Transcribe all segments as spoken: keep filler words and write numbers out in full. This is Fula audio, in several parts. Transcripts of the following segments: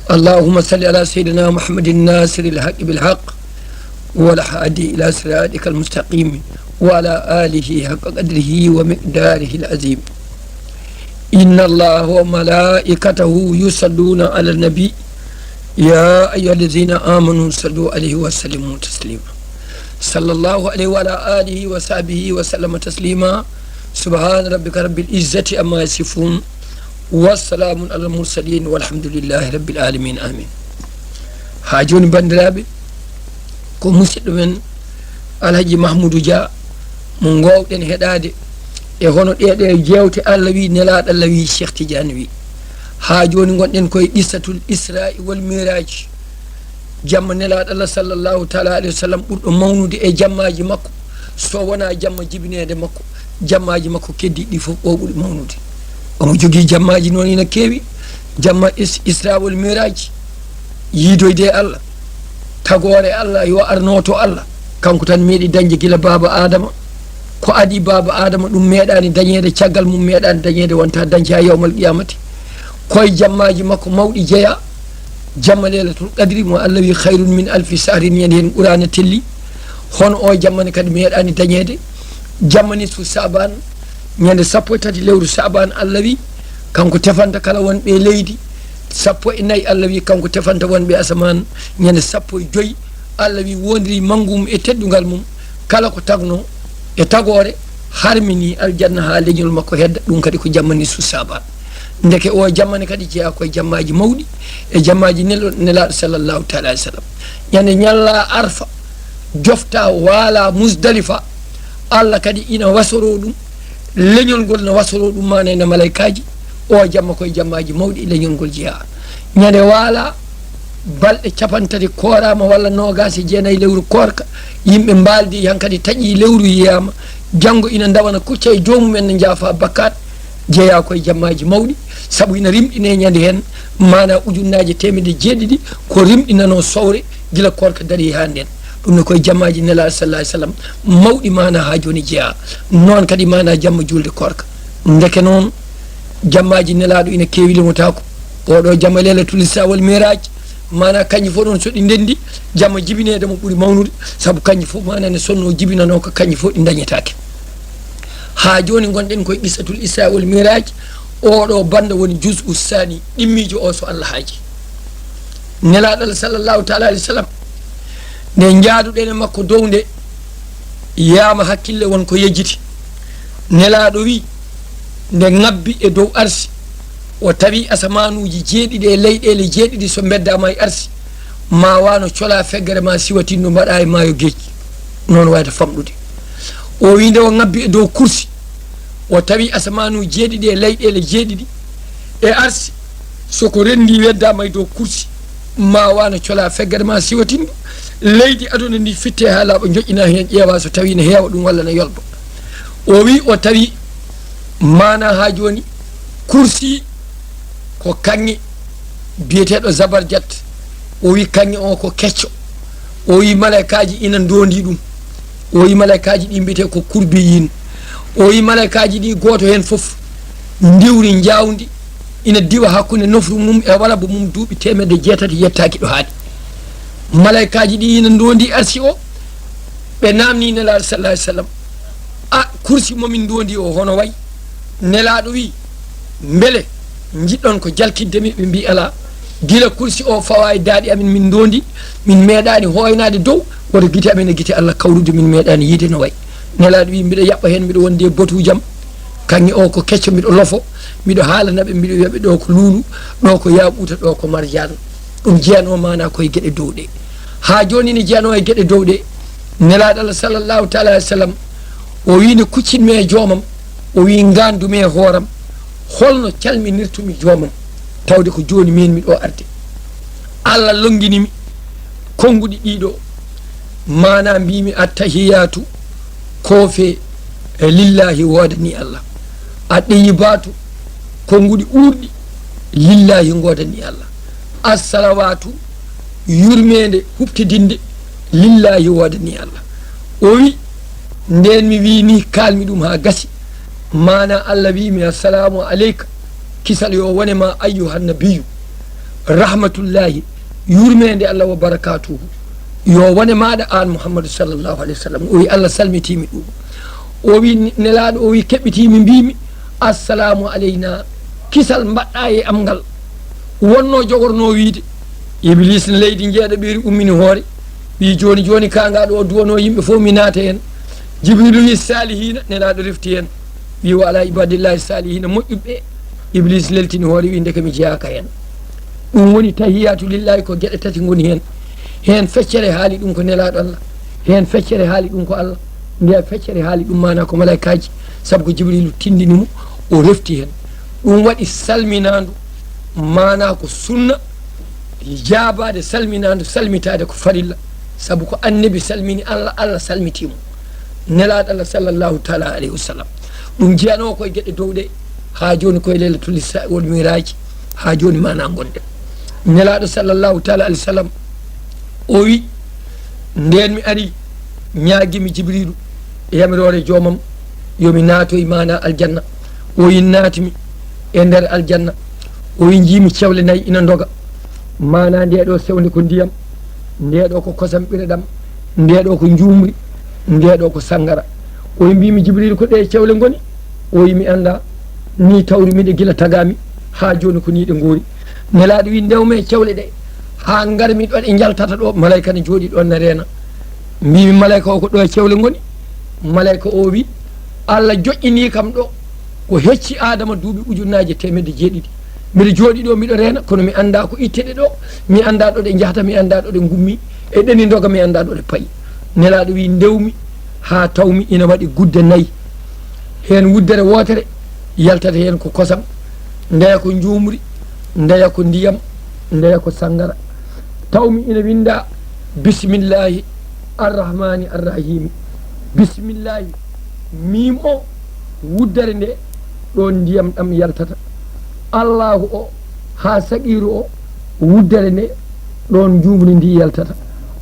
اللهم صل على سيدنا محمد الناصر الحق بالحق والهادي إلى صراطك المستقيم وعلى آله حق قدره ومقداره العظيم. إن الله وملائكته يصلون على النبي، يا أيها الذين آمنوا صلوا عليه وسلموا تسليما. صلى الله عليه وعلى آله وصحبه وسلم تسليما. سبحان ربك رب العزة عما يصفون. وسلام على المرسلين والحمد لله رب العالمين. آمين. Haa jooni, banndiraaɓe, ko musidɗo men Alhaji Mahmoudou Dia mo ngoowɗen heɗaade e hono ɗee ɗe jeewte Allah wi, Nelaaɗo Allah wi, Cheikh Tidiane wi. Haa jooni ngonɗen koye qissatul Isra'i wal Miraji. Jamma Nelaaɗo Allah sallallahu taala alayhi wa sallam ɓurɗo mawnude e jammaaji makko, so wonaa jamma jibineede makko, jammaaji makko keddiiɗi ɗi fof o ɓuri mawnude. Omo jogii jammaaji noon ina keewi, jamma is-, Isra wal Miraj, yiidoyde e Allah, tagoore Allah, yo arno to Allah, kanko tan meeɗi dañde gila baaba Adama. Ko adii baaba Adama ɗum meeɗaani dañeede, caggal mum meeɗaani dañeede, wonta dañca yawmal qiyamati. Koye jammaaji makko mawɗi jeyaa, jamma Laylatul Qadri mo Allah wi, "Khayrun min alfi shahrin", ñande heen Qur'aana telli. Hono o jamma ne kadi meeɗaani dañeede, jamma nisfu Saaban, ñande sappo e tati lewru Saaban, Allah wi, kanko tefanta kala wonɓe e leydi, sappo e nayi, Allah wi, kanko tefanta wonɓe asamaan, ñande sappo e joyi, Allah wi, wondiri manngu mum e teddungal mum, kala ko tagno e tagoore, harmini aljanna haa leñol makko hedda, ɗum kadi ko jamma nisfu Saaban. Ndeke o jamma ne kadi jeyaa koye jammaaji mawɗi, e jammaaji nelo-, Nelaaɗo sallallahu taala alayhi wa sallam. Ñande ñalla Arfa, jofta waala Musdalifa, Allah kadi ina wasoro ɗum, leñol ngol na wasoro ɗum, maana ina malaykaaji, o jamma koye jammaaji mawɗi leñol ngol jeyaa. Ñande waala, balɗe cappanɗe tati kooraama walla noogaas e jeenayi lewru koorka, yimɓe mbaaldi hankadi taƴi lewru yiyaama, janngo ina ndawana kucca e joomumen ne njaafa bakkaat, jeyaa koye jammaaji mawɗi, sabu ina rimɗinee ñande heen, maana ujunnaaje teemedde jeeɗiɗi ko rimɗinanoo sowre gila koorka darii haa ndeen. Ɗum ne koye jammaaji Nelaaɗo sallallahu alayhi wa sallam mawɗi maana haa jooni jeyaa. Noon kadi maana jamma juulde koorka. Ndeke noon, jammaaji Nelaaɗo ina keewi, limotaako. Oɗo jamma Laylatul Isra wal Miraj, maana kañƴi fof noon so ɗi ndenndi, jamma jibineede mo ɓuri mawnude, sabu kañƴi fof maana ne sonnoo jibinanoo ko kañƴi fof ɗi ndañetaake. Haa jooni ngonɗen koye qissatul Isra wal Miraj, oɗo bannda woni juz'u saani, ɗimmiijo o so Allah haaji. Nelaaɗo Allah sallallahu taala alayhi wa sallam, nde njaaduɗen e makko dow nde, yiyama hakkille won ko yejjiti. Nelaaɗo wi, nde ngabbi e dow arsi, o tawi asamaanuuji jeeɗiɗi e leyɗeele jeeɗiɗi so mbeddaama e arsi, ma wano cola feggere ma siwatindu mbaɗa e maayo geej. Noon wayata famɗude. O wi nde o ngabbi e dow kursi, o tawi asamaanuuji jeeɗiɗi e leyɗeele jeeɗiɗi e arsi, so ko renndi weddaama e dow kursi, ma wano cola feggere ma siwatindu, leydi aduna ndi fitte haa laaɓa, joƴƴina heen, ƴeewa so tawi ne heewa ɗum walla ne yolba. O wi o tawi maana haa jooni kursi ko kaŋŋe biyeteeɗo Zabarjat. O wi kaŋŋe o ko kecco. O wi malaykaaji ina ndoondi ɗum. O wi malaykaaji ɗi mbiyetee ko kurbiyin. O wi malaykaaji ɗi gooto heen fof ndiwri njawdi ina diwa hakkunde nofru mum e warabu mum duuɓi teemedde jeetati yettaaki ɗo haaɗi. Malaykaaji ɗi ina ndoondi arsi o, ɓe naamni Nelaaɗo sallallahu alayhi wa sallam, "A, kursi mo min ndoondi o hono wayi?" Nelaaɗo wi, "Mbele njiɗɗon ko jalkitde mi?" Ɓe mbi, "Alaa, gila kursi o fawa e daaɗe amin min ndoondi, min meeɗaani hooynaade dow, woto gite amin e gite Allah kawrude, min meeɗaani yiide no wayi." Nelaaɗo wi, "Mbiɗa yaɓɓa heen, mbiɗa wondi e botuujam, kaŋŋe o ko kecco, mbiɗo lofo, mbiɗo haalana ɓe, mbiɗo wiya ɓe ɗo ko luulu, ɗo ko yaaɓuuta, ɗo ko marjaan." Ɗum jeyanoo maana koye geɗe dow ɗe. Haa jooni ne jeyanoo e geɗe dow ɗe. Nelaaɗo Allah sallallahu taala alayhi wa sallam, o wi, "Nde kuccinmi e joomam, o wi, 'Ngaandumi e hooram, holno calminirtumi joomam, tawde ko jooni min miɗo arde?'" Allah longini mi konnguɗi ɗiɗo, maana mbimi, "Attahiyaatu, koofe, e lillahi woodani Allah. Attayibaatu, konnguɗi uurɗi, lillahi ngoodani Allah. Assalawaatu, yurmeende huɓtidinde, lillahi woodani Allah." O wi, "Ndeen mi wi ni, kaalmi ɗum haa gasi." Maana Allah wi mi, "Assalamu aleyka, kisal yo wone ma, ayyuhan nabiyyu." rahmatullahi, yurmeende Allah, wa barakatuhu, yo wone maaɗa aan Muhammadu sallallahu alayhi wa sallam. O wi Allah salmitiimi ɗum. O wi Nelaaɗo, o wi keɓɓitiimi, mbiimi, "Assalamu alayna, kisal mbaɗɗa e am ngal." Wonno jogorno wiide, Iblis ne leydi njeeɗaɓiri ummini hoore, wi, "Jooni jooni ka ngaɗo o duwano yimɓe fof mi naata heen." Jibrilu wi, "Salihina." Nelaaɗo refti heen, wi, "Wa ala ibadillahi salihina, moƴƴuɓe." Iblis leltini hoore, wi, "Ndeke mi jeyaaka heen." Ɗum woni tahiyatu lillahi, ko geɗe tati ngoni heen. Heen feccere haali ɗum ko Nelaaɗo Allah, heen feccere haali ɗum ko Allah, nde feccere haali ɗum maana ko malaykaaji, sabu ko Jibrilu tindini mo, o refti heen. Ɗum waɗi salminaandu, maana ko sunna, jaabaade salminaandu, salmitaade ko farilla, sabu ko Annabi salmini Allah, Allah salmiti mo. Nelaaɗo Allah sallallahu taala alayhi wa sallam. Ɗum jeyanoo koye geɗe dow ɗe, haa jooni koye Laylatul Israa wal Miiraaji, haa jooni maana ngonɗen. Nelaaɗo sallallahu taala alayhi wa sallam, o wi, "Ndeen mi ari, ñaagimi Jibriilu e yamiroore joomam, yo mi naatoy maana aljanna." O wi, "Naatmi e nder aljanna." O wi, "Njiimi cewle nayi ina ndoga. Maana nde ɗo sewnde ko ndiyam, nde ɗo ko kosam ɓireɗam, nde ɗo ko njuumri, nde ɗo ko sanngara." O wi, "Mbiimi, Jibriilu, ko ɗe cewle ngoni?" O wi, "Mi annda, ni tawri miɗe gila tagaami, haa jooni ko ni ɗe ngoori." Nelaaɗo wi, "Ndewmi e cewle ɗe, haa ngarmi ɗo ɗe njaltata ɗo." Malayka ne jooɗi ɗoon ne reena. Mbiimi, "Malayka o, ko ɗo e cewle ngoni?" Malayka o wi, "Allah joƴƴini kam ɗo, ko hecci Aadama duuɓi ujunnaaje teemedde jeeɗiɗi. Mbiɗa jooɗi ɗo, miɗo reena, kono mi annda ko itte ɗe ɗo, mi annda ɗo ɗe njahata, mi annda ɗo ɗe ngummi, e ɗe ni ndoga, mi annda ɗo ɗe payi." Nelaaɗo wi, "Ndewmi haa tawmi ina waɗi gudde nayi. Heen wuddere wootere yaltata heen ko kosam, ndeya ko njuumri, ndeya ko ndiyam, ndeya ko sanngara. Tawmi ina winnda, Bismillahi arrahmani arrahimi. Bismillahi, miim o, wuddere nde, ɗoon ndiyam ɗam yaltata. Allahu o, haa saqiiru o, wuddere nde, ɗoon njuumri ndi yaltata.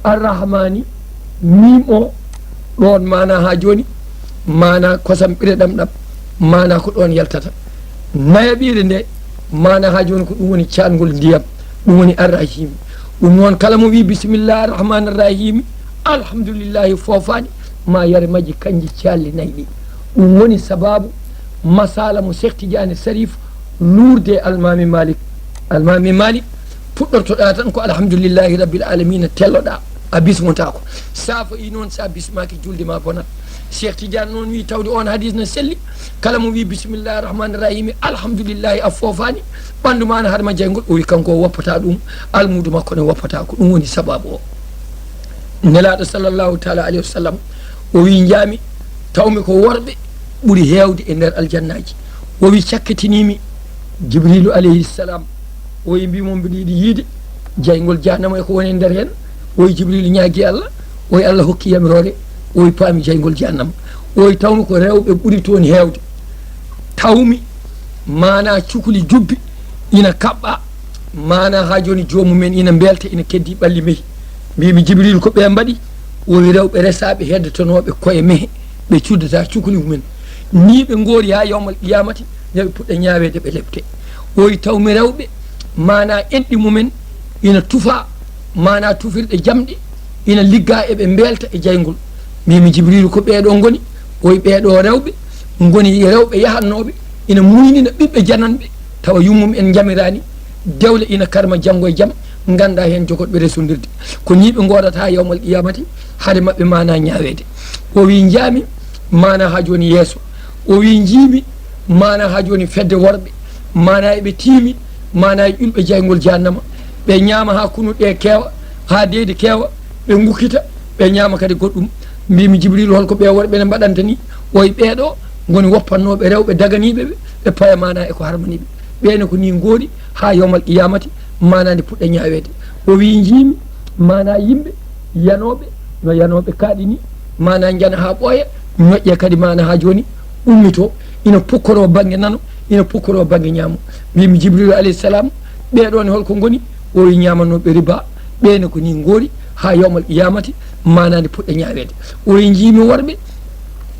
Arrahmani, miim o, ɗoon maana haa jooni, maana kosam ɓireɗam ɗam, maana ko ɗoon yaltata. Nayaɓiire nde, maana haa jooni ko ɗum woni caatngol ndiyam, ɗum woni arrahimi. Ɗum noon, kala mo wi, Bismillahi arrahmani arrahimi, alhamdulillahi foofaani, ma yare majji kanji calli nayi ɗi." Ɗum woni sababu masala mo Cheikh Tidiane Sarif luurde e Almami Malik. Almami Malik, puɗɗortoɗa tan ko alhamdulillahi rabbil alamina, telloɗa, a bismotaako. Safa i noon, sa bismaki, julde ma bonat. Cheikh Tidiane noon wi, tawde on hadis ne selli, kala mo wi, Bismillahi rahmani rahimi, alhamdulillahi, a foofaani, ɓanndu ma ne haɗa ma jeyngol. O wi, kanko o woppata ɗum, almuudo makko ne woppata ko. Ɗum woni sababu o. Nelaaɗo sallallahu taala alayhi wa sallam, o wi, njaami, tawmi ko worɓe ɓuri heewde e nder aljannaaji. O wi, cakkitinimi Jibrilu alayhi salam. O wi, mbi mo, mbiɗa yiɗi yiide jeyngol jahannama e ko woni e nder heen. O wi, Jibrilu ñaagi Allah. O wi, Allah hokki yamiroore. O wi, paami jeyngol jahannama. O wi, tawmi ko rewɓe ɓuri toon heewde. Tawmi maana cukuli jubbi ina kaɓɓa, maana haa jooni joomumen ina mbelta, ina keddi ɓalli mehi. Mbimi, Jibril, ko ɓe mbaɗi? O wi, rewɓe resaaɓe heddotonooɓe koye mehe, ɓe cuddata cukuli mumen. Ni ɓe ngoori haa yawmal qiyamati, nde ɓe puɗɗa ñaaweede, ɓe leɓte. O wi, tawmi rewɓe, maana enɗi mumen ina tufa, maana tufirɗe jamɗe, ina ligga, eɓe mbelta e jayngol. Mbimi, Jibriilu, ko ɓeeɗo ngoni? O wi, ɓeeɗo rewɓe ngoni rewɓe yahannooɓe ina muynina ɓiɓɓe jananɓe, tawa yummum en njamiraani, dewle ina karma janngo e jam, ngannda heen jogotɓe resondirde. Ko nii ɓe ngoodata yawmal qiyamati, hade maɓɓe maana ñaaweede. O wi, njaami maana haa jooni yeeso. O wi, njiimi maana haa jooni fedde worɓe, maana eɓe tiimi, maana e ƴulɓe jayngol jahannama. Ɓe ñaama haa kunu ɗe keewa, haa deydi keewa, ɓe ngukkita, ɓe ñaama kadi goɗɗum. Mbimi, Jibriilu, holko ɓe worɓe ne mbaɗanta ni? O wi, ɓeeɗo ngoni woppannooɓe rewɓe daganiiɓe ɓe, ɓe paya maana e ko harmani ɓe. Ɓeene ko ni ngoori haa yawmal qiyamati, maana nde puɗɗa ñaaweede. O wi, njiimi maana yimɓe yanooɓe no yanooɓe kaaɗi ni, maana njana haa ɓooya, ñoƴƴa kadi maana haa jooni ummito, ina pukkoroo bannge nano, ina pukkoroo bannge ñaamo. Mbimi, Jibriilu alayhi salam, ɓeeɗo ne holko ngoni? O wi, ñaamanooɓe riba, ɓeene ko ni ngoori haa yawmal qiyamati, maana nde puɗɗa ñaaweede. O wi, njiimi worɓe,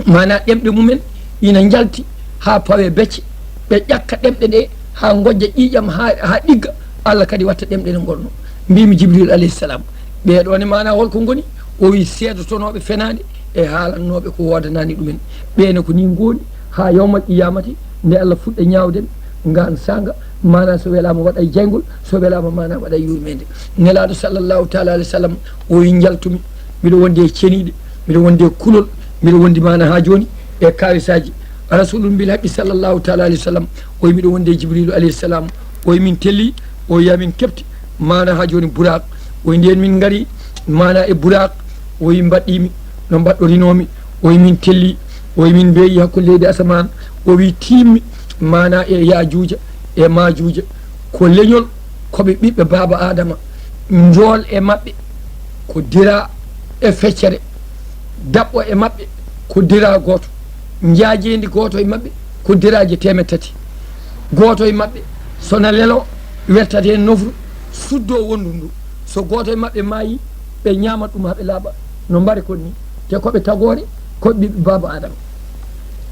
maana ɗemɗe mumen ina njalti haa pawe becce, ɓe ƴakka ɗemɗe ɗe haa ngojja ƴiiƴam, haa, haa ɗigga, Allah kadi watta ɗemɗe no ngolno. Mbimi Jibril alayhi salam, "Ɓee ɗoo ne maanaa holko ngoni?" O wi, "Seedotonooɓe fenaande e haalannooɓe ko woodanaani ɗumen. Ɓee ne ko nii ngooni haa yawmal qiyamati, nde Allah fuɗɗa ñaawde ɓe, ngaan saanga, maanaa so welaama waɗa e jayngol, so welaama maanaa waɗa e yurmeende." Nelaaɗo sallallahu taala alayhi wa sallam o wi, "Njaltumi, miɗo wonde e ceniiɗe, miɗo wonde e kulol, miɗo wondi maanaa haa jooni e kawisaaji." Rasulun bil haqqi sallallahu taala alayhi wa sallam o wi, "Miɗo wonde e Jibrilu alayhi salam." O wi, "Min telli." O wi, "Min kepti maanaa haa jooni Buraaq." O wi, "Ndeen min ngari maanaa e Buraaq." O wi, "Mbaɗɗiimi no mbaɗɗorinoomi." O wi, "Min telli." O wi, "Min mbeeyi hakkunde leydi asamaan." O wi, "Tiimmi maanaa e Yaajuuja e Maajuuja, ko leñol, ko ɓe ɓiɓɓe baaba Aadama. Njool e maɓɓe ko dira e feccere, daɓɓo e maɓɓe ko dira gooto, njaajeendi gooto e maɓɓe ko diraaje teemeɗɗe tati. Gooto e maɓɓe, so na lelo, wertat heen nofru, suddoo wondu ndu. So gooto e maɓɓe maayi, ɓe ñaamat ɗum haa ɓe laaɓa, no mbari kon ni. Te ko ɓe tagoore, ko ɓe ɓiɓɓe baaba Aadama.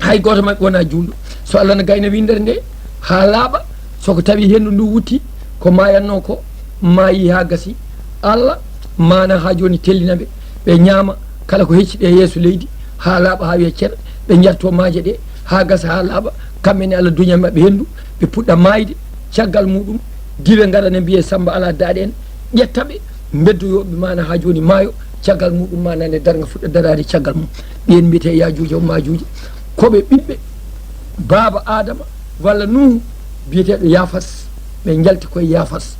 Hay gooto maɓɓe wonaa juulɗo." So Allah na gayna winndere nde haa laaɓa, so ko tawi henndu ndu wutti, ko maayatnoo ko maayi haa gasi. Allah maanaa haa jooni tellina ɓe, ɓe ñaama kala ko hecci ɓe yeeso leydi haa laaɓa, haa wiya cer, ɓe njarto maaje ɗe haa gasa haa laaɓa. Kamɓe ne Allah duña maɓɓe henndu, ɓe puɗɗa maayde. Caggal muɗum, diwe ngara ne mbiyee Samba alaa daaɗe en, ƴetta ɓe, mbeddoyoo ɓe maanaa haa jooni maayo. Caggal muɗum maanaa nde darnga fuɗɗa daraade caggal mum. Ɓeen mbiyetee Yaajuuja o Maajuuja, ko ɓe ɓiɓɓe baaba Aadama walla Nuuhu biyeteeɗo Yaafas. Ɓe njalti koye Yaafas.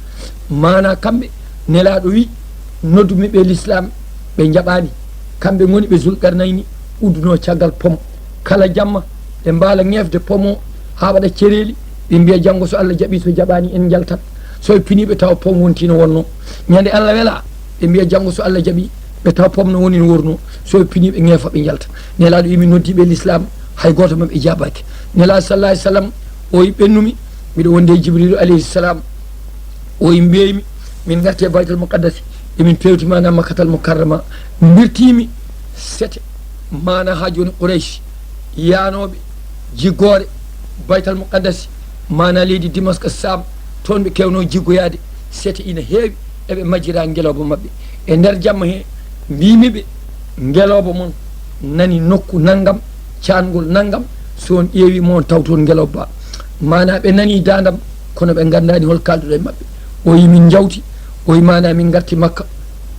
Maanaa kamɓe, Nelaaɗo wi, "Noddumi ɓe lislaam, ɓe njaɓaani." Kamɓe ngoni ɓe Zulqarnayni uddunoo caggal pom. Kala jamma ɓe mbaala ŋeefde pom o haa waɗa cereeli, ɓe mbiya, "Janngo so Allah jaɓii, so jaɓaani en njaltat." So ɓe pinii ɓe tawa pom wontii no wonnoo. Ñande Allah welaa, ɓe mbiya, "Janngo so Allah jaɓii," ɓe tawa pom no woni no wornoo. So ɓe pinii ɓe ŋeefa, ɓe njalta. Nelaaɗo wi, "Mi noddii ɓe lislaam, hay gooto maɓɓe jaabaaki." Nelaaɗo sallallahu alayhi wa sallam o wi, "Ɓennumi, miɗo wonde e Jibriilu alayhi salam." O wi, "Mbeeymi min ngarti e Baytal Muqaddasi, emin pewti maanaa Makkatal Mukarrama, mbirtiimi sete maanaa haa jooni Quraysh yaanooɓe jiggoore Baytal Muqaddasi, maanaa leydi Dimaska Saam, toon ɓe kewnoo jiggoyaade, sete ina heewi, eɓe majjira ngelooba maɓɓe. E nder jamma he, mbiimi ɓe, 'Ngelooba mon nani nokku nanngam, caangol nanngam, so on ƴeewi mo on taw toon ngelooba ba.'" Maanaa ɓe nani daandam, kono ɓe nganndaani hol kaalduɗo e maɓɓe. O wi, "Min njawti." O wi, "Maanaa min ngarti Makka,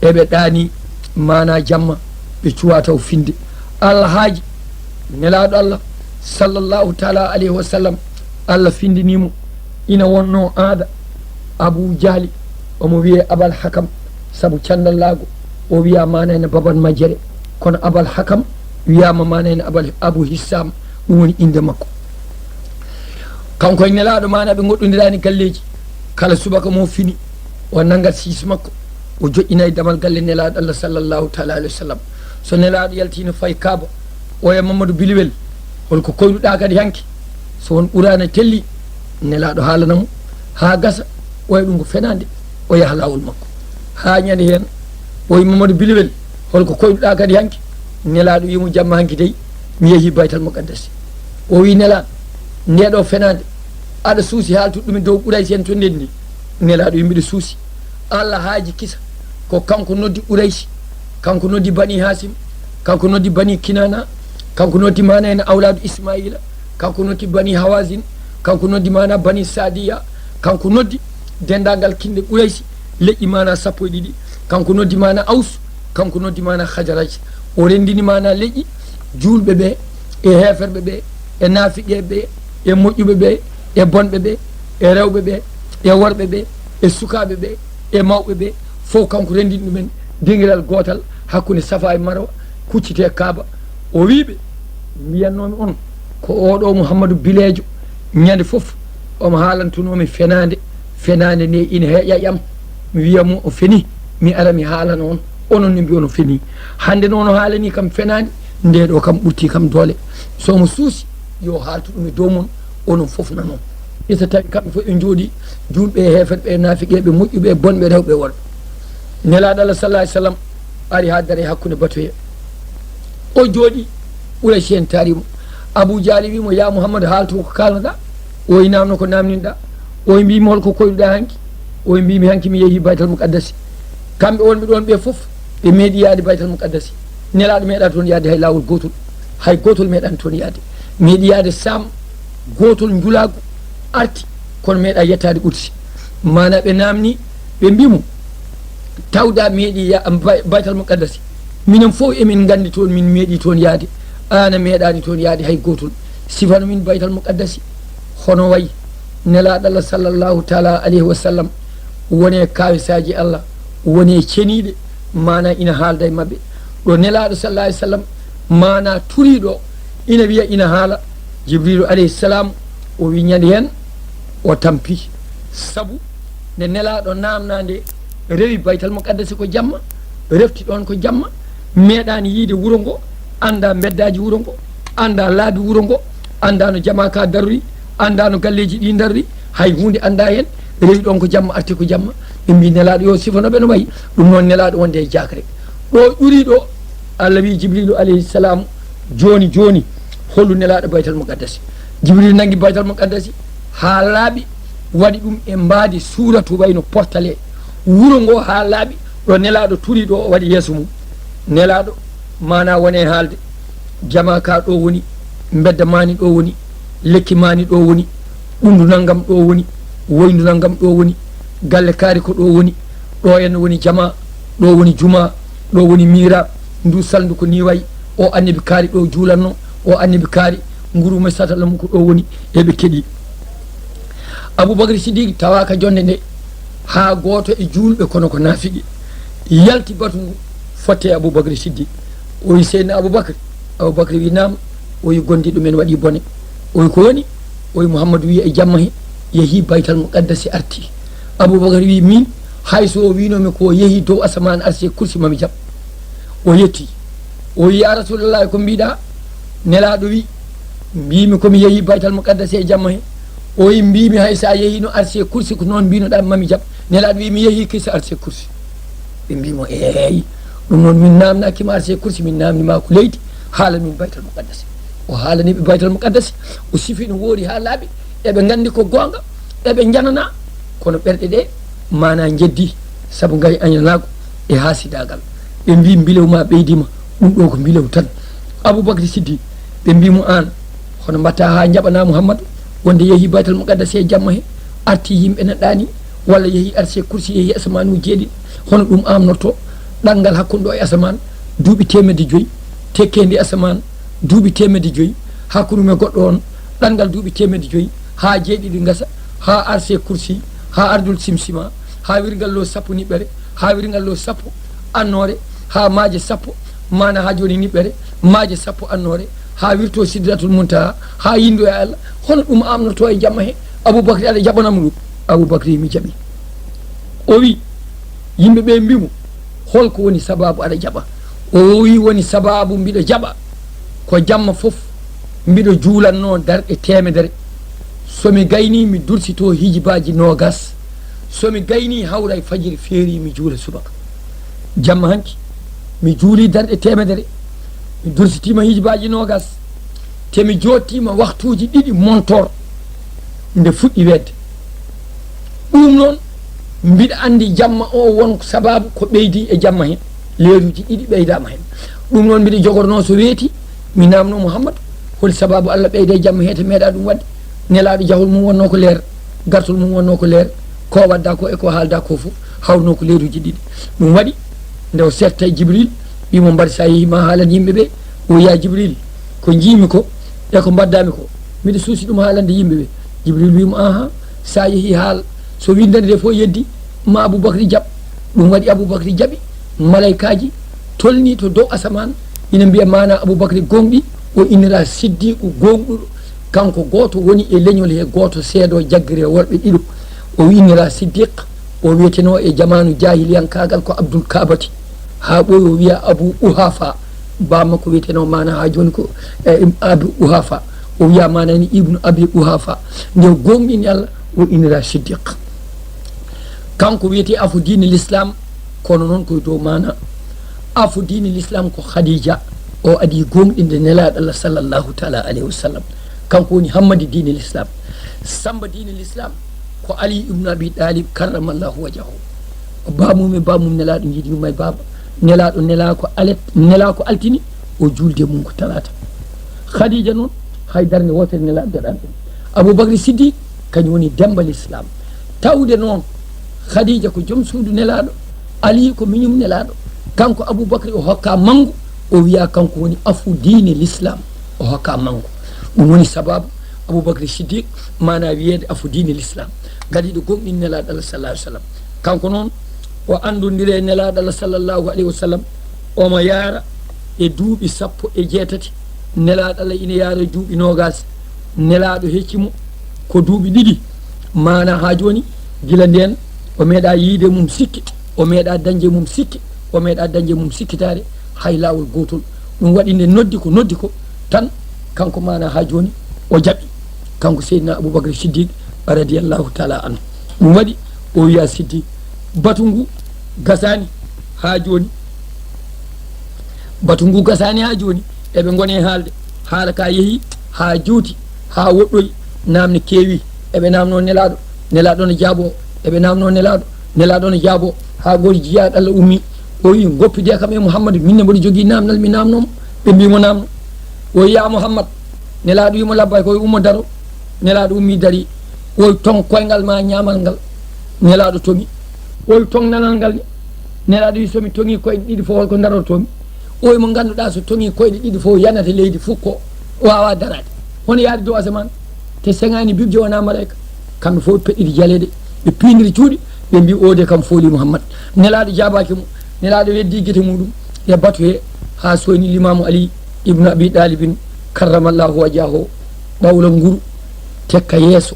eɓe ɗaani maanaa jamma, ɓe cuwa taw finde." Allah haaji Nelaaɗo Allah sallallahu taala alayhi wa sallam, Allah findinii mo. Ina wonnoo aada Abu Jahli, omo wiyee Abal Hakam, sabu canndallaagu o wiyaa maanaa ene Baban Majjere, kono Abal Hakam wiyaama maanaa ene Abal, Abu Hissam, ɗum woni innde makko. Kanko e Nelaaɗo maanaa ɓe ngoɗɗondiraani galleeji, kala subaka mo fini, o nanngat siis makko, o joƴƴina e damal galle Nelaaɗo Allah sallallahu taala alayhi wa sallam. So Nelaaɗo yaltii no fayi Kaaba, oya Mamadou Biliwel, "Hol ko koyɗuɗaa kadi hanki?" So won Quraana telli, Nelaaɗo haalana mo haa gasa, oya ɗum ko fenaande, o yaha laawol makko. Haa ñande heen, o wi, "Mamadou Biliwel, hol ko koyɗuɗaa kadi hanki?" Nelaaɗo wi mo, "Jamma hanki dey, mi yehii Baytal Muqaddas." O wi, "Nelaaɗo, ndee ɗoo fenaande, aɗa suusi haaltude ɗum e dow Quraysi en to ndenndi?" Nelaaɗo wi, "Mbiɗa suusi." Allah haaji kisa, ko kanko noddi Quraysi, kanko noddi Bani Hasim, kanko noddi Bani Kinana, kanko noddi maana en awlaadu Ismaila, kanko noddi Bani Hawazin, kanko noddi maana Bani Sadiya, kanko noddi denndaangal kinɗe Quraysi, leƴƴi maana sappo e ɗiɗi, kanko noddi maana Aus, kanko noddi maana Hajaraj. O renndini maana leƴƴi juulɓe ɓe e heeferɓe ɓe e naafiqeeɓe ɓe e moƴƴuɓe ɓe e bonɓe ɓe e rewɓe ɓe e worɓe ɓe e sukaaɓe ɓe e mawɓe ɓe, fof kanko renndini ɗumen dingiral gootal hakkunde Safa e Marwa, kuccitee Kaaba. O wii ɓe, "Mbiyannoomi on ko oo ɗoo Muhammadu bileejo, ñande fof omo haalantunoo mi fenaande, fenaande nde ina heƴa e am, mi wiya mo o fenii, mi ara mi haalana on, onon ne mbiyon o fenii. Hannde noon o haalanii kam fenaande, ndee ɗoo kam ɓurtii kam doole. So omo suusi, yo haaltu ɗum e dow mon, onon fof nanon." Ina tawi kamɓe fof ɓe njooɗii, juulɓe e heeferɓe e naafiqeeɓe, moƴƴuɓe e bonɓe, rewɓe e worɓe. Nelaaɗo Allah sallallahu alaihi wasallam ari haa daree hakkunde batu he. O jooɗii, Qurayshi en taari mo. Abu Jahli wii mo, "Ya Muhammad, haaltu ko kaalnoɗaa?" O wi, "Naamno ko naamninɗaa." O wi, "Mbiimi, hol ko koyɗuɗaa hanki?" O wi, mbiimi hanki mi yehi Baytal Muqaddasi. Kamɓe wonɓe ɗoon ɓe fof, ɓe meeɗi yahde Baytal Muqaddasi. Nelaaɗo meeɗaa toon yahde hay laawol gootol. Hay gootol meeɗaani toon yahde. Meeɗi yahde Saam, gootol njulaagu arti, kono meeɗaa yettaade Qudsi. Maanaa ɓe naamni, ɓe mbii mo, tawda meeɗi ya-, Bay-, Baytal Muqaddasi. Minen fof emin nganndi toon, min meeɗi toon yahde. Aan a meeɗaani toon yahde hay gootol. Sifano min Baytal Muqaddasi. Hono wayi Nelaaɗo Allah sallallahu taala alayhi wa sallam, woni e kaawisaaji Allah, woni e ceniiɗe, maanaa ina haalda e maɓɓe. Ɗo Nelaaɗo sallallahu alayhi wa sallam, maanaa turiiɗo, ina wiya ina haala, Jibriilu alayhi salaam, o wi ñande heen, o tampi. Sabu nde Nelaaɗo naamnaa nde, rewi Baytal Muqaddasi ko jamma, refti ɗoon ko jamma, meeɗaani yiyde wuro ngo, anndaa mbeddaaji wuro ngo, anndaa laabi wuro ngo, anndaa no jamaa ka darori, anndaa no galleeji ɗi darori, hay huunde anndaa heen, rewi ɗoon ko jamma, arti ko jamma. Ɓe mbii Nelaaɗo yo sifano ɓe no wayi, ɗum noon Nelaaɗo wonde e jaakre. Ɗo ƴuri ɗo, Allah wii Jibriilu alayhi salaam, jooni jooni, hollu Nelaaɗo Baytal Muqaddasi. Jibriilu nanngi Baytal Muqaddasi haa laaɓi, waɗi ɗum e mbaadi suuratu wayno portale wuro ngo haa laaɓi, ɗo Nelaaɗo turi ɗo o waɗi yeeso mum. Nelaaɗo, maanaa wone haalde, jamaa ka ɗo woni, mbedda maani ɗo woni, lekki maani ɗo woni, ɓunndu nanngam ɗo woni, woyndu nanngam ɗo woni, galle kaari ko ɗo woni, ɗo henna woni jamaa, ɗo woni jumaa, ɗo woni miiraab, ndu salndu ko nii wayi, o annabi kaari ɗo juulatnoo, o annabi kaari nguru mo satala mum ko ɗo woni, eɓe keɗii. Abubakar Siddiq tawaaka jonnde nde, haa gooto e juulɓe kono ko naafiqi yalti batu ngu, fotte e Abubakar Siddiq. O wi, Seydina Abubakar? Abubakar wi, naam. O wi, gonndiiɗo men waɗii bone. O wi, ko woni? O wi, Muhammadu wi e jamma he, yehii Baytal Muqaddasi arti. Abubakar wi, miin, hay so o wiinoo mi ko o yehii dow asamaan arsi e kursi, ma mi jaɓ. O yettii. O wi, yaa Rasuulallaah, ko mbiiɗaa? Nelaaɗo wi, mbiimi ko mi yehii Baytal Muqaddasi e jamma he. O wi, mbiimi hay so a yehiino arsi e kursi ko noon mbiinoɗaa, ma mi jaɓ. Nelaaɗo wi, mi yehii kisa arsi e kursi. Ɓe mbii mo, eey, ɗum noon min naamnaaki ma arsi e kursi, min naamni ma ko leydi, haalan min Baytal Muqaddasi. O haalani ɓe Baytal Muqaddasi, o sifii no woori haa laaɓi, eɓe nganndi ko goonga, eɓe njananaa, kono ɓerɗe ɗe maanaa njeddii, sabu ngari añanaago e haasidaagal. Ɓe mbii, mbilew ma ɓeydiima, ɗum ɗo ko mbilew tan. Abubakri Siddiq, ɓe mbii mo, aan, hono mbaɗtaa haa njaɓanaa Muhammadu wonde yehii Baytal Muqaddasi e jamma he, artii yimɓe neɗɗaani, walla yehii arsi e kursi, yehii asamaanu jeeɗiɗi, hono ɗum aamnortoo? Ɗanngal hakkunde ɗo e asamaan, duuɓi teemedde joyi, tekkeendi asamaan, duuɓi teemedde joyi, hakkunde mum e goɗɗo on, ɗanngal duuɓi teemedde joyi, haa jeeɗiɗi ngasa, haa arsi e kursi, haa ardul simsima, haa wirngal lo sappo niɓɓere, haa wirngal lo sappo annoore, haa maaje sappo, maana haa jooni niɓɓere, maaje sappo annoore, haa wirtoo Sidratul Muntaha, haa yinndoo e Allah. Hono ɗum aamnortoo e jamma he? Abubakri, aɗa jaɓanam ɗum? Abubakri, mi jaɓi. O wi, yimɓe ɓe mbii mo, hol ko woni sabaabu aɗa jaɓa? O wi, woni sabaabu mbiɗo jaɓa ko jamma fof mbiɗo juulatnoo darɗe teemedere. So mi gaynii, mi dursitoo hijibaaji noogas. So mi gaynii, hawra e fajiri feeri, mi juula subaka. Jamma hanki, mi juulii darɗe teemedere, mi dursitiima hijibaaji noogas, te mi jooɗtiima waktuuji ɗiɗi montor nde fuɗɗi weetde. Ɗum noon, mbiɗa anndi jamma o won sabaabu ko ɓeydi e jamma heen. Leeruuji ɗiɗi ɓeydaama heen. Ɗum noon, mbiɗa jogornoo so weeti, mi naamnoo Muhammadu, holi sabaabu Allah ɓeyda e jamma hee, te meeɗaa ɗum waɗde? Nelaaɗo jahol mum wonnoo ko leer, gartol mum wonnoo ko leer, ko waddaa ko e ko haaldaa ko fof, hawrunoo ko leeruuji ɗiɗi. Ɗum waɗi, nde o seetta e Jibril, wii mo, mbar so a yehii ma haalan yimɓe ɓe. O wiya, Jibril, ko njiimi ko e ko mbaɗdaa mi ko, mbiɗa suusi ɗum haalande yimɓe ɓe. Jibril wii mo, aha, so a yehii haal, so winndannde nde fof yeddi, ma Abubakri jaɓ. Ɗum waɗi Abubakri jaɓi, malaykaaji tolnii to dow asamaan, ina mbiya maana Abubakri gooŋɗi, o innira Siddiqu gooŋɗuɗo. Kanko gooto woni e leñol he, gooto seedoo jaggere worɓe ɗiɗo. O innira Siddiq, o wiyetenoo e jamaanu jaahiliyankaagal ko Abdul Kaabati. Haa ɓooyi o wiya Abu Uhafa, baa makko wiyetenoo maana haa jooni ko, e, Abu Uhafa. O wiya maana ni Ibnu Abi Uhafa. Nde o gooŋɗini Allah, o innira Siddiq. Kanko wiyetee afo diine l'islam, kono noon ko e dow maana. Afo diine l'islam ko Khadija. O adii gooŋɗinde Nelaaɗo Allah sallallahu taala alayhi wa sallam. Kanko woni hammadi diine l'islam. Samba diine l'islam, Ko Ali ibnu Abi Ɗalib karramallahu wajahu. Bamum e bamum nelaaɗo njiidi yumma e baaba. Nelaaɗo nelaa ko alet, nelaa ko altini, o juulde mum ko talaata. Khadija noon, hay darnde wootere nelaaɗo daɗaani ɗum. Abubakri Siddiq, kañum woni demba l'islam. Tawde noon, Khadija ko joom suudu nelaaɗo, Ali ko miñum nelaaɗo. Kanko Abubakri o hokka manngu, o wiya kanko woni afu diine l'islam. O hokka manngu. Ɗum woni sababu Abubakri Siddiq, maana wiyeede afu diine l'islam. Gadiiɗo gomɗin nelaaɗo Allah sallallahu alaihi wasallam. Kanko noon, o anndondire e nelaaɗo Allah sallallahu alaihi wasallam, omo yaara e duuɓi sappo e jeetati. Nelaaɗo Allah ina yaara e duuɓi noogaas. Nelaaɗo hecci mo ko duuɓi ɗiɗi. Maana haa jooni, gila ndeen, o meeɗa yiide mum sikke, o meeɗa dañde mum sikke, o meeɗa dañde mum sikkitaare, hay laawol gootol. Ɗum waɗi nde noddi ko, noddi ko, tan kanko maana haa jooni o jaɓi. Kanko Seydina Abubakar Siddiq radiyallahu taala anhu. Ɗum waɗi o wiya Siddiq, batu ngu gasaani haa jooni. Batu ngu gasaani haa jooni. Eɓe ngoni e haalde. Haala ka yehi haa juuti, haa woɗɗoyi. Naamne keewi. Eɓe naamno nelaaɗo. Nelaaɗo no jaabo. Eɓe naamno nelaaɗo. Nelaaɗo no jaabo. Haa gooto jiyaaɗo Allah ummi. O wi, "Ngoppidee kam e Muhammadu. Min ne mboɗo jogii naamnal, mi naamnoo mo." Ɓe mbii mo, "Naamno." O wi, "Ya Muhammad." Nelaaɗo wi mo, "Labbay." Ko wi, "Ummo daro." Nelaaɗo ummi dari. O wi, "Ton koyngal ma ñaamal ngal." Nelaaɗo toŋi. O wi, "Ton nanal ngal ne." Nelaaɗo wi, "So mi toŋi koyɗe ɗiɗi fof, holko darortoo mi?" O wi, "Mo ngannduɗaa so toŋi koyɗe ɗiɗi fof, yanata leydi fof ko waawaa daraade. Hono yaade dow asamaan, te seŋaani bibje wonaa maleyka." Kamɓe fof ɓe peɗɗiti jaleeɗe, ɓe piindiri cuuɗi, ɓe mbii, "Oo de kam fooli Muhammad." Nelaaɗo jaabaaki mo. Nelaaɗo weddii gite muɗum e batu he haa sooyni Limaamu Ali ibnu Abi Ɗaalibin karramallahu wajahu, ɓawla nguru, tekka yeeso,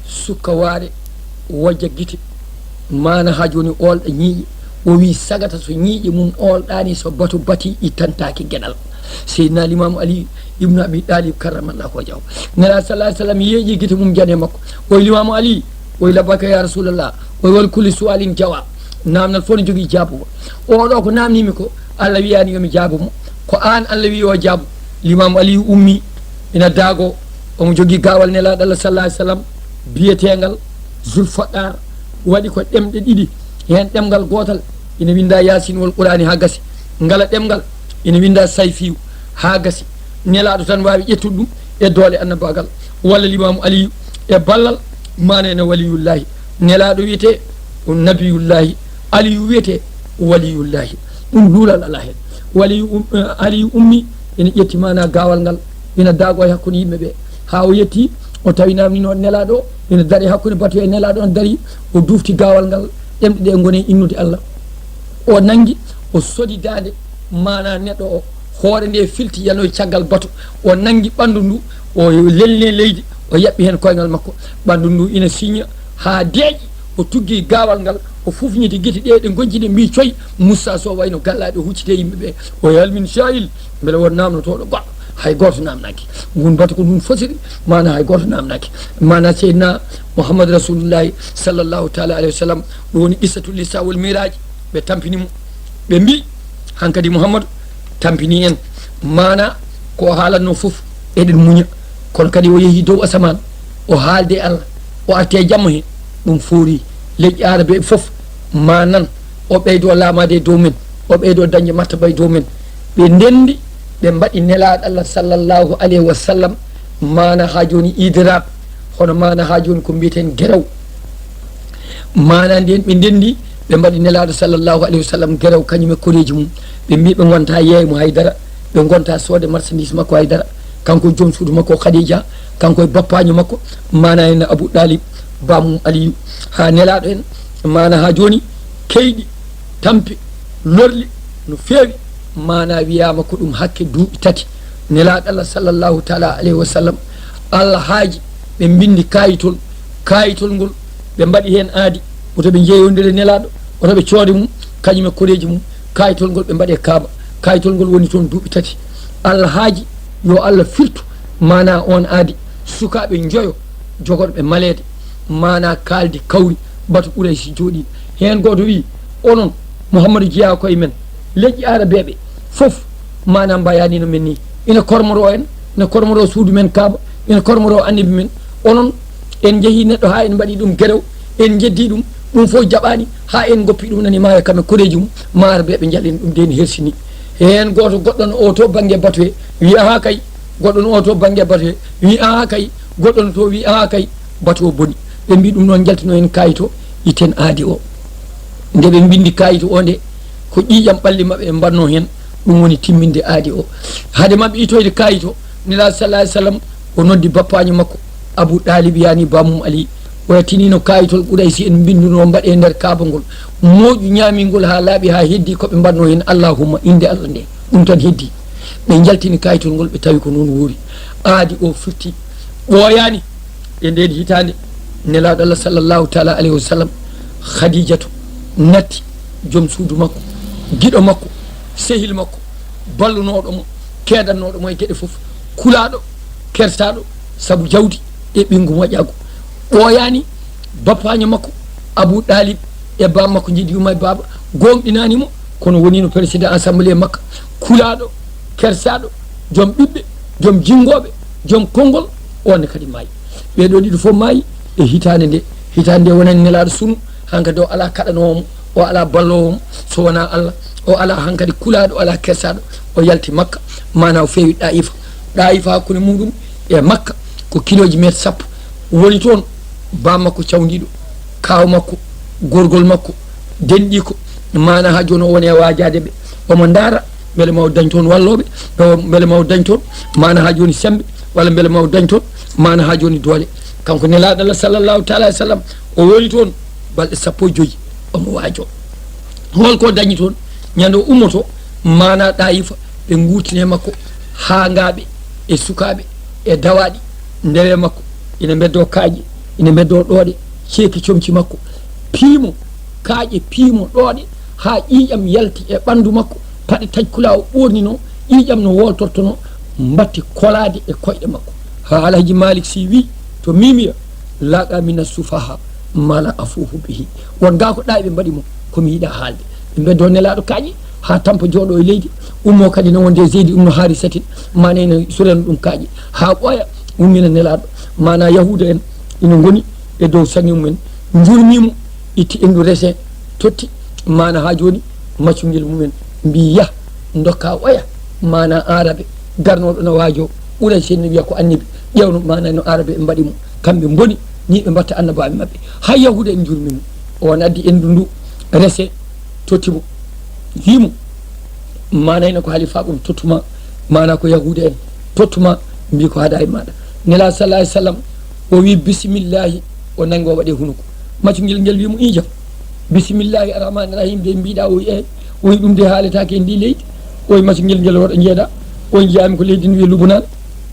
sukka waare, wojja gite. Maana haa jooni oolɗa ñiiƴe. O wi, "Sagata so ñiiƴe mum oolɗaani, so batu batii, ittantaake geɗal." Seydina Limaamu Ali ibnu Abi Ɗaalib karramallahu wajahu. Nelaaɗo sallallahu alaihi wasallam yeeƴi gite mum jane makko. O wi, "Limaamu Ali." O wi, "Labbayka ya Rasulallah." O wi, "Wal kulli su'alin jawaab." Naamnal fof no jogii jaabugol. Oo ɗo ko naamnii mi ko, Allah wiyaani yo mi jaabu mo. Ko aan Allah wii o jaabu. Limaamu Ali ummi, ina daago. Omo jogii gaawal Nelaaɗo Allah sallallahu alaihi wasallam, biyeteengal Zulfaɗar. Waɗi ko ɗemɗe ɗiɗi, heen ɗemngal gootal ina winnda Yaasin wal Quraani haa gasi, ngala ɗemngal ina winnda Sayfiyu haa gasi. Nelaaɗo tan waawi ƴettude ɗum e doole annabaagal, walla Limaamu Aliyu e ballal, maana ene waliyullahi. Nelaaɗo wiyetee ko nabiyullahi, Aliyu wiyetee waliyullahi. Ɗum luulal alaa heen. Waliyu um-, eh, Aliyu ummi, ina ƴetti maana gaawal ngal, ina daago e hakkunde yimɓe ɓe. Haa o yetti, o tawi naamnino nelaaɗo o, ina dari hakkunde batu e nelaaɗo on dari, o dufti gaawal ngal, ɗemɗe ɗe ngoni e innude Allah. O nanngi, o sodi daande maana neɗɗo o, hoore nde filti yanoyi caggal batu, o nanngi ɓanndu ndu, o lelni leydi, o yaɓɓi heen koyngal makko, ɓanndu ndu ina siña haa deeƴi, o tuggi gaawal ngal, o fufñiti gite ɗe, ɗe ngonci ɗe mbii, "Coy, Moussa Sow wayno gallaaɗo huccite yimɓe ɓe." O wi, "Hal min sa'il?" Mbele won naamnotooɗo goɗɗo? Hay gooto naamnaaki. Ngun batu ko ngun fotiri, maana hay gooto naamnaaki. Maana Seydina Muhammad Rasulullahi sallallahu taala alayhi wa sallam, ɗum woni qissatul Isra wal Miraj, ɓe tampini mo. Ɓe mbii, "Hankadi Muhammadu tampini en." Maana ko o haalatnoo fof, eɗen muña. Kono kadi o yehi dow asamaan, o haalde e Allah, o arti e jamma he, ɗum foori. Leƴƴi Aarabeeɓe fof ma nan, o ɓeydo laamaade e dow men, o ɓeydo dañde martaba e dow men. Ɓe ndenndi, ɓe mbaɗi Nelaaɗo Allah sallallahu alayhi wa sallam, maana haa jooni idraab, hono maana haa jooni ko mbiyeten gerew. Maana ndeen ɓe ndenndi, ɓe mbaɗi Nelaaɗo sallallahu alayhi wa sallam gerew, kañum e koreeji mum. Ɓe mbii ɓe ngonta yeeymo hay dara, ɓe ngonta soode marchandise makko hay dara. Kanko e joom suudu makko Khadija, kanko e bappaaño makko, maana en Abu Ɗaalib, baamum Aliyu. Haa Nelaaɗo en, maana haa jooni, keyɗi, tampi, lorli no feewi, maana wiyaama ko ɗum hakke duuɓi tati. Nelaaɗo Allah sallallahu taala alayhi wa sallam, Allah haaji ɓe mbinndi kaayitol, kaayitol ngol ɓe mbaɗi heen aadi, woto ɓe njeeyondire Nelaaɗo, woto ɓe coode mum, kañum e koreeji mum, kaayitol ngol ɓe mbaɗe Kaaba, kaayitol ngol woni toon duuɓi tati. Allah haaji yo Allah firtu maana oon aadi, sukaaɓe njoyo jogorɓe maleede, maana kaaldi kawri, batu Quraysi jooɗii. Heen gooto wii, "Onon, Muhammadu jeyaa ko e men, leƴƴi Aarabeeɓe fof, maana mbayaani no men nii, ina kormoroo en, ina kormoroo suudu men Kaaba, ina kormoroo Annabi men, onon, En njehii neɗɗo haa en mbaɗii ɗum gerew, en njeddii ɗum, ɗum fof jaɓaani, haa en ngoppi ɗum nani maayo kam e koreeji mum, ma ar ɓe ɓe njallina ɗum, nde en hersini. Heen gooto goɗɗo no oo to bannge batu hee, wii, "Ahaa kay." Goɗɗo no oo to bannge batu hee, wii, "Ahaa kay." Goɗɗo no to wii, "Ahaa kay, batu o boni." Ɓe mbii ɗum noon, njaltino en kaayit o, itten aadi o. Nde ɓe mbinndi kaayit o nde, ko ƴiiƴam ɓalli maɓɓe ɓe mbaɗnoo heen, ɗum woni timminde aadi o. Hade maɓɓe itoyde kaayit o, Nelaaɗo sallallahu alayhi wa sallam o noddi bappaaño makko, Abu Ɗaalib, yaani bammum Ali. O yaltinino kaayitol Quraysi en mbinndunoo, mbaɗee nder Kaaba ngol. Mooƴu ñaamingol haa laaɓi, haa heddii ko ɓe mbaɗnoo heen, "Allahumma", innde Allah nde. Ɗum tan heddii. Ɓe njaltini kaayitol ngol, ɓe tawi ko noon woori. Aadi o firti, ɓooyaani. E ndeen hitaande, Nelaaɗo Allah sallallahu taala alayhi wa sallam, Khadijatu natti, joom suudu makko, giɗo makko, sehil makko, ballunooɗo mo, keedannooɗo mo e geɗe fof, kulaaɗo, kersaaɗo, sabu jawdi e ɓinngu moƴƴaagu. Ɓooyaani, bappaaño makko, Abu Ɗaalib, e baaba makko njiɗi yumma e baaba, gooŋɗinaani mo, kono woniino président assemblée makka, kulaaɗo, kersaaɗo, joom ɓiɓɓe, joom jinngooɓe, joom konngol, oon ne kadi maayi. Ɓee ɗoo ɗiɗo fof maayi e hitaande nde. Hitaande nde wonani Nelaaɗo sunu, hankadi o alaa kaɗanoowo mo, o alaa balloowo mo, so wonaa Allah, o alaa hankadi kulaaɗo, o alaa kersaaɗo, o yalti Makka, maanaa o feewi Ɗaayifa. Ɗaayifa hakkunde muuɗum e Makka ko kilooji meeter sappo. Woni toon baaba makko cawndiiɗo, kaaw makko, gorgol makko, denɗiiko, maanaa haa jooni o woni e waajaade ɓe. Omo ndaara mbele ma o dañ toon wallooɓe, mbele ma o dañ toon, maanaa haa jooni semmbe, walla mbele ma o dañ toon, maanaa haa jooni doole. Kanko Nelaaɗo Allah sallallahu taala alayhi wa sallam, o woni toon balɗe sappo e joy, omo waajoo. Hol ko dañi toon? Ñande o ummotoo, maanaa Ɗaayifa, ɓe nguurtini e makko, haangaaɓe e sukaaɓe e dawaaɗi ndewe makko, ina mbeddoo kaaƴe, ina mbeddoo ɗooɗe, ceeki comci makko, piimo, kaaƴe piimo ɗooɗe, haa ƴiiƴam yalti e ɓanndu makko, paɗe taƴkulaa o ɓoorninoo, ƴiiƴam no wooltortonoo, mbatti kolaade e koyɗe makko. Haa Alhaji Malik Sy wii to Mimiya, "Laqa mina sufaha ma la afuhu bihi." Won gaa ko ɗaaɓe mbaɗi mo, ko mi yiɗaa haalde. Ɓe mbeddoo Nelaaɗo kaaƴe, haa tampa jooɗoo e leydi, ummoo kadi na wonde Zeydi ibnu Haarisatin, maanaa ina surana ɗum kaaƴe, haa ɓooya, ummina Nelaaɗo, maanaa Yahuuda en ina ngoni e dow saŋi mumen, njurmii mo, itti enndu rese, totti, maanaa haa jooni, maccungel mumen mbii, "Yah, ndokkaa oya, maanaa Aarabe, garnooɗo na waajoo, ɓuray seen no wiya ko Annabi, ƴeewno, maanaa no Aarabe en mbaɗi mo, kamɓe mboni, nii ɓe mbatta Annabaaɓe maɓɓe." Hay Yahuuda en njurmii mo, oon addi enndu ndu, rese, totti mo, wii mo, maanaa ina ko halifaaɓe on tottu ma, maanaa ko Yahuuda en tottu ma, mbii ko hadaa e maaɗa. Nelaaɗo sallallahu alayhi wa sallam, o wii, "Bisimillaahi," o nanngi o waɗi e hunuko. Maccungel ngel wii mo, "Iijam, bisimillaahi arrahmaani rahim de mbiiɗaa?" O wii, "Eey." O wii, "Ɗum de haaletaake e ndii leydi." O wii, "Maccungel ngel, hoɗo njeeɗaa?" O wii, "Njiyaa mi ko leydi no wiyee Lubnaan."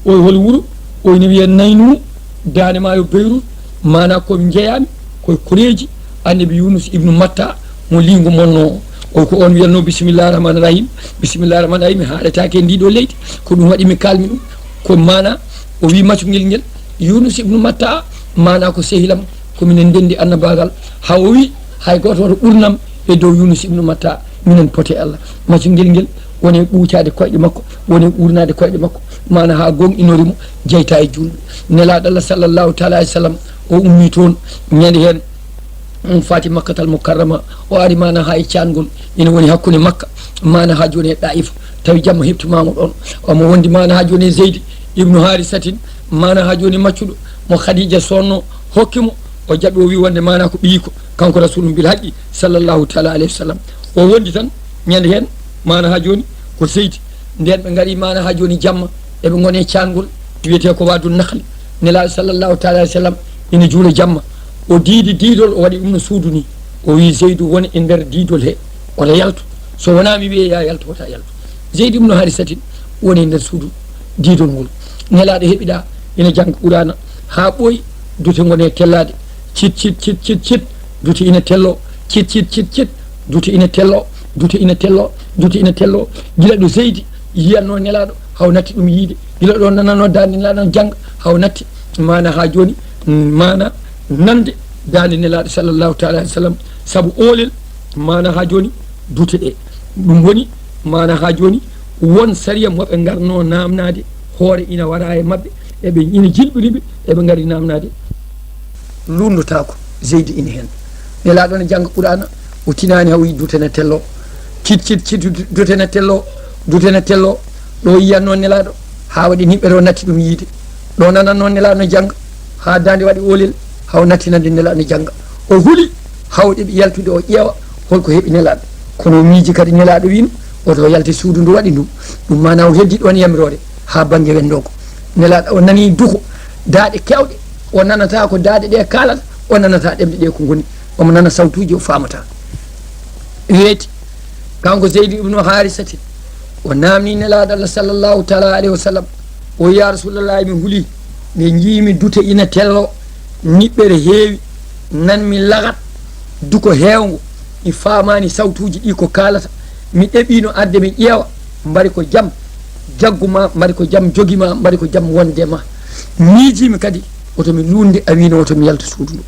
O wii, "Hol wuro?" O wii, "No wiyee Naynu, daande maayo Beyrut." Maanaa ko njeyaa mi ko e koreeji Annabi Yuunus ibnu Matta mo liingu monnoo. O ko oon wiyatnoo, "Bismillaahi rahmaani rahim, bismillaahi rahmaani rahim, mi haaletaake e ndii ɗoo leydi." Ko ɗum waɗi mi kaalmi ɗum. Ko maanaa o wii maccungel ngel, "Yuunus ibnu Matta," maanaa ko sehilam, ko minen ndenndi annabaagal. Haa o wii, "Hay gooto hoto ɓurnam e dow Yuunus ibnu Matta, minen poti e Allah." Maccungel ngel woni e ɓuucaade koyɗe makko, woni e ɓuurnaade koyɗe makko, maanaa haa gooŋɗinori mo, jeyta e juulɓe. Nelaaɗo Allah sallallahu taala alayhi wa sallam, o ummii toon ñande heen, um faati Makkatal Mukarrama, o ari maanaa haa e caangol, ina woni hakkunde Makka, maanaa haa jooni e Ɗaa'if, tawi jamma heɓtimaama ɗoon. Omo wondi maanaa haa jooni e Zeydi ibnu Haarisatin, maanaa haa jooni maccuɗo mo Khadiija soodnoo, hokki mo, o jaɓi, o wii wonde maanaa ko ɓiyiiko, kanko Rasuulu bil haqqi sallallahu taala alayhi wa sallam. O wondi tan ñande heen, maanaa haa jooni ko Zeydi. Ndeen ɓe ngari maanaa haa jooni jamma, eɓe ngoni e caangol wiyetee ko Waadu Nakhli. Nelaaɗo sallallahu taala alayhi wa sallam ina juula jamma. O diidi diidol, o waɗi ɗum no suudu nii. O wii Zeydu, won e nder diidol he, wota yaltu. So wonaa mi wiyee yaa yaltu, wota yaltu. Zeydu ibnu Haarisatin woni e nder suudu diidol ngol. Nelaaɗo heɓiɗaa ina jannga Quraana haa ɓooyi, dute ngoni e tellaade. Cit, cit, cit, cit, cit, dute ina telloo. Cit, cit, cit, cit, dute ina telloo. Dute ina telloo, dute ina telloo. Gila ɗo Zeydi yiyatnoo Nelaaɗo, haa o natti ɗum yiyde. Gila ɗo nanatnoo daande Nelaaɗo no jannga, haa o natti maanaa haa jooni, maanaa nande daande Nelaaɗo sallallahu taala alayhi wa sallam. Sabu oolel, maanaa haa jooni dute ɗe. Ɗum woni maanaa haa jooni won sariya mo ɓe ngarnoo naamnaade, hoore ina waraa e maɓɓe, eɓe ina jilɓini ɓe, eɓe ngari naamnaade. Lunndotaako, Zeydi ina heen. Nelaaɗo ne jannga Qur'aana, o tinaani haw yi dute ne tello. Cit, cit, cit, dute ne tello, dute ne tello. Ɗo yiyan noon Nelaaɗo, haa waɗi niɓɓere o natti ɗum yiide. Ɗo nanan noon Nelaaɗo no jannga, haa daande waɗi oolel, haw nattinande Nelaaɗo no jannga. O huli, haw ɗeɓi yaltude o ƴeewa, holko heɓi Nelaaɗo. Kono o miiji kadi Nelaaɗo wiino, woto o yalte suudu ndu waɗi ndu. Ɗum maana o heddi ɗoon yamiroore, haa bannge wendoogo. Nelaaɗo o nani duko, daaɗe keewɗe, o nanata ko daaɗe ɗe kaalata, o nanata ɗemɗe ɗe ko ngoni. Omo nana sawtuuji, o faamata. Weeti, kanko Zeydi ibnu Haarisatin, o naamni Nelaaɗo Allah sallallahu taala alayhi wa sallam, o wi, "Ya Rasuulallahi, mi huli, nde njiimi dute ina tello, niɓɓere heewi, nan mi lagat, duko heewngo, mi faamaani sawtuuji ɗi ko kaalata, mi ɗeɓiino arde mi ƴeewa, mbari ko jam jaggu ma, mbari ko jam jogi ma, mbari ko jam wonde ma. Miijiimi kadi, woto mi luunde, a wiino woto mi yaltu suudu ndu."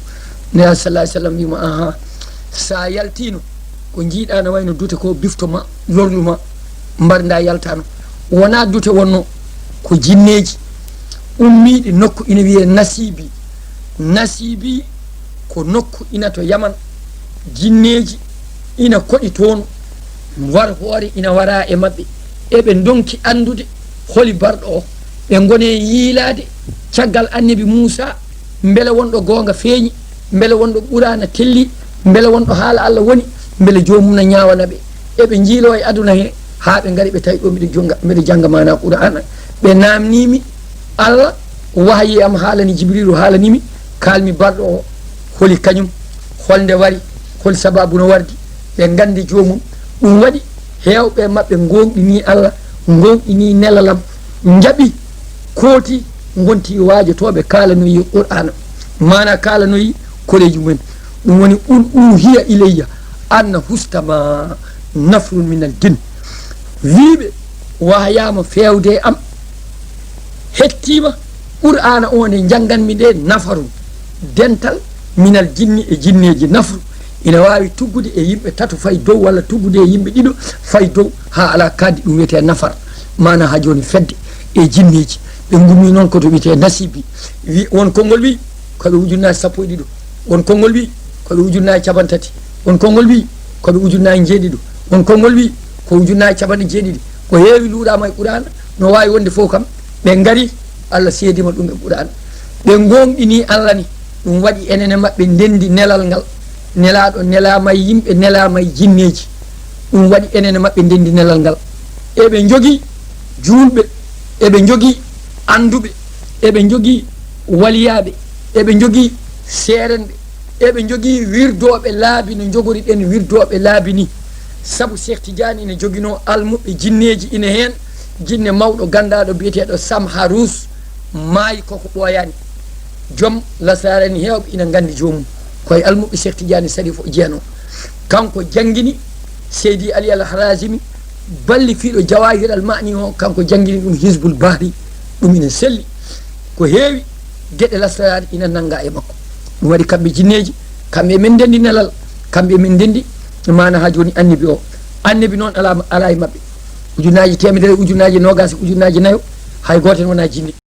Nelaaɗo sallallahu alayhi wa sallam wi mo, "Aha, sa yaltiino, ko njiiɗa no wayno dute ko bifto ma, lorlu ma, mbarda yaltaano. Wonaa dute wonno, ko jinneeji ummiiɗi nokku ina wiyee Nasiibi. Nasiibi ko nokku ina to Yaman. Jinneeji ina koɗi toon, war hoore ina wara e maɓɓe. Eɓe ndonki anndude holi barɗo o. Ɓe ngone yiilaade caggal annabi Muusaa, mbele wonɗo goonga feeñi, mbele wonɗo Qur'aana telli, mbele wonɗo haala Allah woni, mbele joomum na ñaawana ɓe. Eɓe njiiloo e aduna he, haa ɓe ngari ɓe tawi ɗo mbiɗa jonga, mbiɗa jannga maana Qur'aana. Ɓe naamnii mi, Allah wahayi am haalani Jibriilu, haalani mi, kaalmi barɗo o, holi kañum, holnde wari, hol sabaabu no wardi, ɓe nganndi joomum." Ɗum waɗi heewɓe maɓɓe ngoongɗinii Allah, ngoongɗinii nelalam, njaɓi kooti, ngonti waajotooɓe kaalanoyi Qur'aana. Maana kaalanoyi koreeji mumen. Ɗum woni, "Qul uuhiya ilayya annahu stama'a nafarun minal jinn." Wiiɓe wahayaama feewde e am, hettiima Qur'aana o nde njannganmi nde nafarun, dental, minal jinni, e jinneeji. Nafru ina waawi tuggude e yimɓe tato fay dow, walla tuggude e yimɓe ɗiɗo fay dow, haa alaa kadi ɗum wiyetee nafar. Maana haa jooni fedde e jinneeji. Ɓe ngummi noon ko to wiyetee Nasiibi. Wi-, won konngol wi ko ɓe ujunnaaji sappo e ɗiɗo. Won konngol wi ko ɓe ujunnaaji capanɗe tati. Won konngol wi ko ɓe ujunnaaji jeeɗiɗo. Won konngol wi ko ujunnaaji capanɗe jeeɗiɗi. Ko heewi luuɗaama e Qur'aana, no waawi wonde fof kam, ɓe ngari, Allah seedima ɗum e Qur'aana. Ɓe ngoongɗini Allah ni, ɗum waɗi enen e maɓɓe ndenndi nelal ngal. Nelaaɗo nelaama e yimɓe, nelaama e jinneeji. Ɗum waɗi enen e maɓɓe ndenndi nelal ngal. Eɓe njogii juulɓe, eɓe njogii annduɓe, eɓe njogii waliyaaɓe, eɓe njogii seerenɓe, eɓe njogii wirdooɓe laabi no njogori ɗen wirdooɓe laabi ni. Sabu Cheikh Tidiane ina joginoo almuɓɓe jinneeji, ina heen jinne mawɗo ganndaaɗo biyeteeɗo Sam Harous, maayi koko ɓooyaani. Joom lasraare ni heewɓe ina nganndi joomum. Ko e almuɓɓe Cheikh Tidiane Sarif o jeyanoo. Kanko janngini Seydi Ali Al Harazimi, ballifiiɗo Jawahir Al Maani o, kanko janngini ɗum Hizbul Bahri. Ɗum ina selli. Ko heewi geɗe lasraare ina nannga e makko. Ɗum waɗi kamɓe jinneeji, kamɓe emin ndenndi nelal, kamɓe emin ndenndi maana haa jooni annabi o. Annabi noon alaa, alaa e maɓɓe. Ujunnaaji teemedere, ujunnaaji noogaas, ujunnaaji nayo, hay gooto en wonaa jinne.